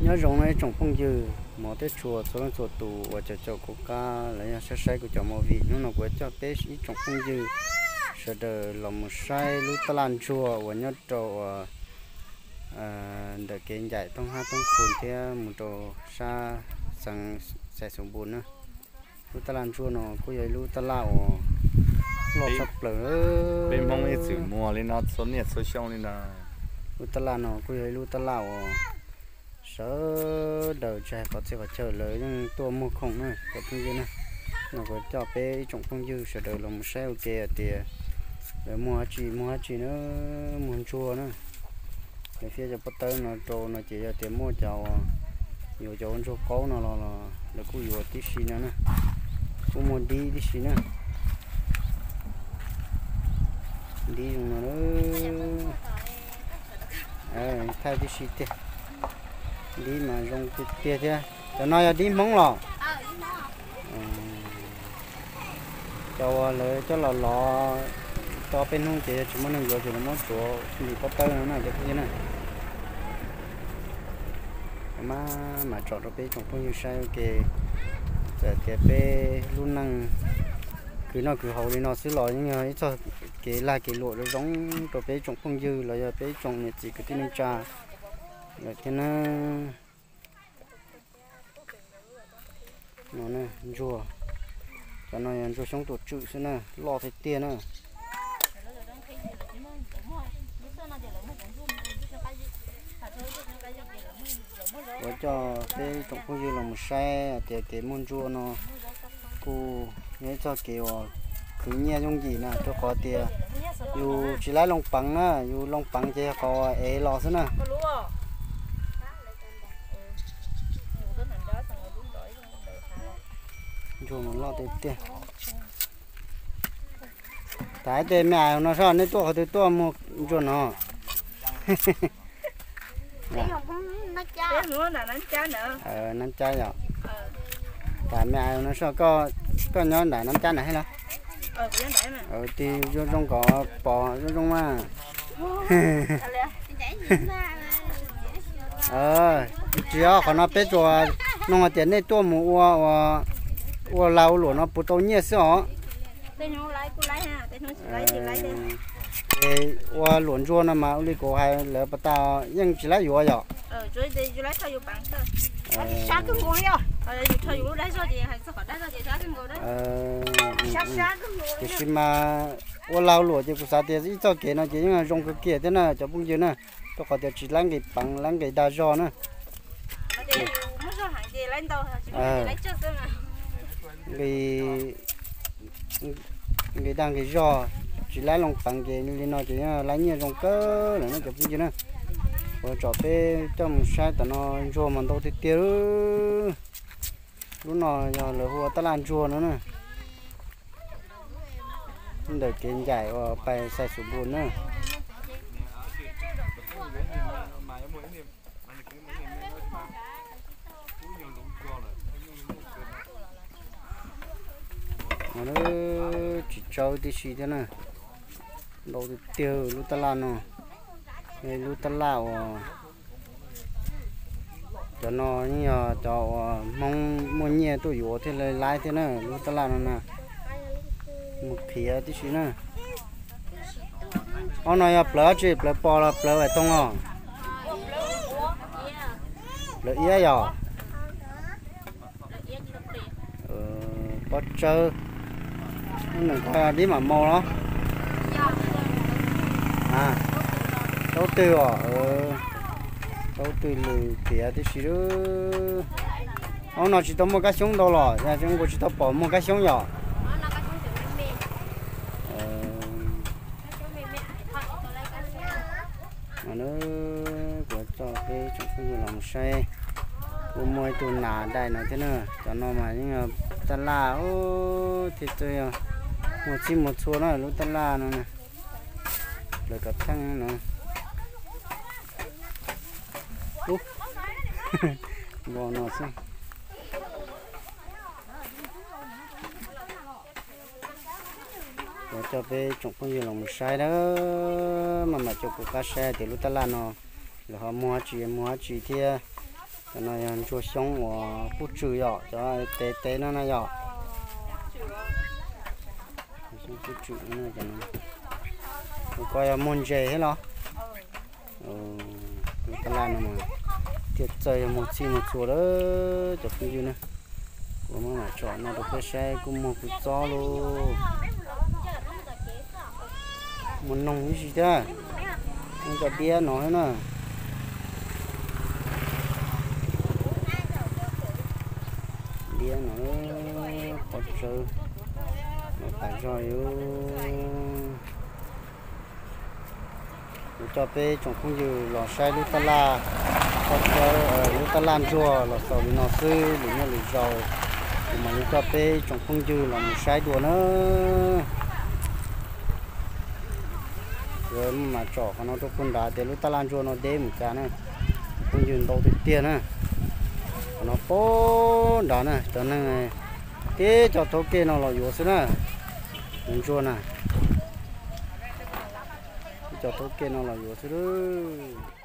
Nyob zoo no ib tsoom phooj ywg mov teb tshua txhua leej txhua tus uas caum caum kuv qab los yog saib saib kuv cov movie. Hnub no kuv coj peb ib tsoom phooj ywg sawv daws los mus saib lub taj laj ntsuag uas nyob rau uas ntawm kev ncaim Tooj Hab Tooj Khu thiab mus rau sab xeev Xais Xus Npus na. Lub taj laj ntsuag no kuj yog ib lub taj laj uas loj tshaj plaws. Peb Hmoob ib txwm muag li no txhua niaj txhua xyoo li no. Lub taj laj no kuj yog ib lub taj laj uas sawv daws tsis hais qhov txhia qhov chaw lawv yeej tuaj muag khoom na cov phooj ywg na. No kuv coj peb ib tsoom phooj ywg sawv daws los mus saib ua ke hais tias lawv muag dab tsi muag dab tsi na, muag ntsuag na. Lawv fiab cov pob tawb no rau no ces yog tias muaj cov uas yuav cov ua ntsuag qaub no los lawv kuj yuav tib si no na. Kuj muaj dib tib si na. Dib zoo no, thaij tib si tiag. Dib mas zoo tiag tiag thiab. Cov no yog dib Hmoob los? Cov uas lawv coj los lov tau peb hnub ces yog tsis muaj neeg yuav ces lawv muab tsuav ntim pob tawb no na cov phooj ywg na. Maj mam tsom rau peb tsoom phooj ywg saib ua ke. Txawm tias peb lub neej khwv noj khwv haus li no xwb los yeej yog ib txoj kev lag kev luam zoo zoo rau peb tsoom phooj ywg los yog peb tsoom niam txiv kwv tij neej tsa lawm thiab na. No ntsuag, cov no yog ntsuag xyoob tuam tswm xwb na, loj tiag tiag na. Kuv coj peb tsoom phooj ywg los mus saib hais tias kev muag ntsuag no kuj yog ib txoj kev uas khwv nyiaj yooj yim na, rau qhov tias yus tsis laib loo peev na, yus loo peev ces yog qhov ev los xwb na. Ntsuag mus loj tiag tiag. Tham ib teg me ais no saib nej tuaj qhov twg tuaj muag ntsuag no? Nab Cab yom. Tham me ais no saib, koj nyob nram Nab Cab na thiab los? Tig zoo zoo kom pom zoo zoo mas. Tsis yog, qhov no peb tsuas nug hais tias nej tuaj mus ua, ua lag ua luam no puas tau nyiaj xwb os? Ces ua luam ntsuag no mas ua li kuv hais lawv puas tau, yeej tsis laib yuav yom? Tiam sis mas ua lag ua luam ces kuv xav tias ib txoj kev no ces yeej zoo kawg kiag thiab na cov phooj ywg na, rau qhov tias tsis laib nqis peev laib nqis dag zog na. Nqis, nqis dag nqis zog, tsis laib loo peev ces li no ces yeej laib nyiaj zoo kawg lawm na cov phooj ywg na. Kuv tsom peb coj mus saib tom no ntsuag mas ntau tiag tiag. Lub no yog lawv hu ua taj laj ntsuag no na. Ntawm kev ncaim uas pais Xais Xus Npus na. Tsis tsawg tib si thiab na. Ntau tiag tiag lub taj laj no. Lub taj laj uas cov no yeej yog cov uas Hmoob muaj nyiaj tuaj yuav thiaj li laib thiab na, lub taj laj no na. Mus khiav tib si na. Ob no yog plawv dab tsi, plawv pos los plawv vais toog os? Plawv iab yom? Pob tsawb. Nws ko dib mam mau los? Taub twg os? Taub twg lws tiav tib si. Ob no tsis tau muaj kab xyoob ntau los, zoo nkaus tsis tau pom muaj kab xyoob yom? Kuv coj peb tsoom phooj ywg los saib, kuj muaj ib tug nas dai no thiab na. Cov no mas yeej yog taj laj thiab, muag txhij muag txhua na lub taj laj no. Lawv kom theej no. Ub, npo no xwb. Kuv coj peb tsoom phooj ywg los mus saib na, maj mam coj kuv qab saib tias lub taj laj no lawv ho muag dab tsi muag dab tsi thiab. Cov no yog ntsuag xyoob uas pub tswm yom, cov tev tev no na yom. Xyoob pub tswm no, cov no. Tus ko yog muag ntses thiab los? Lub tab laj no mas thiaj txawj yog muag txhij muag txhua lawm cov phooj ywg na. Kuv muab mam tsom no rau peb saib kuj muag kuj txob lauj. Muag noog ib si thiab. Muaj cov diab no thiab na. Diab no, qhov tsawb no tas zog li. Kuv coj peb tsoom phooj ywg los saib lub tab laj, lub tab laj ntsuag los xaus li no xwb, lwm niaj lwm zaus kuv mam li coj peb tsoom phooj ywg los mus saib dua na. Kuv mam tsom qhov no rau puag nrad tias lub tab laj ntsuag no deb mus cas na. Phooj ywg ntau tiag tiag na. Qhov no puag nrad na, cov neeg tib co thauj kej no los yuav xwb na. Tus ntsuag na, tib co thauj kej no los yuav xwb lauj.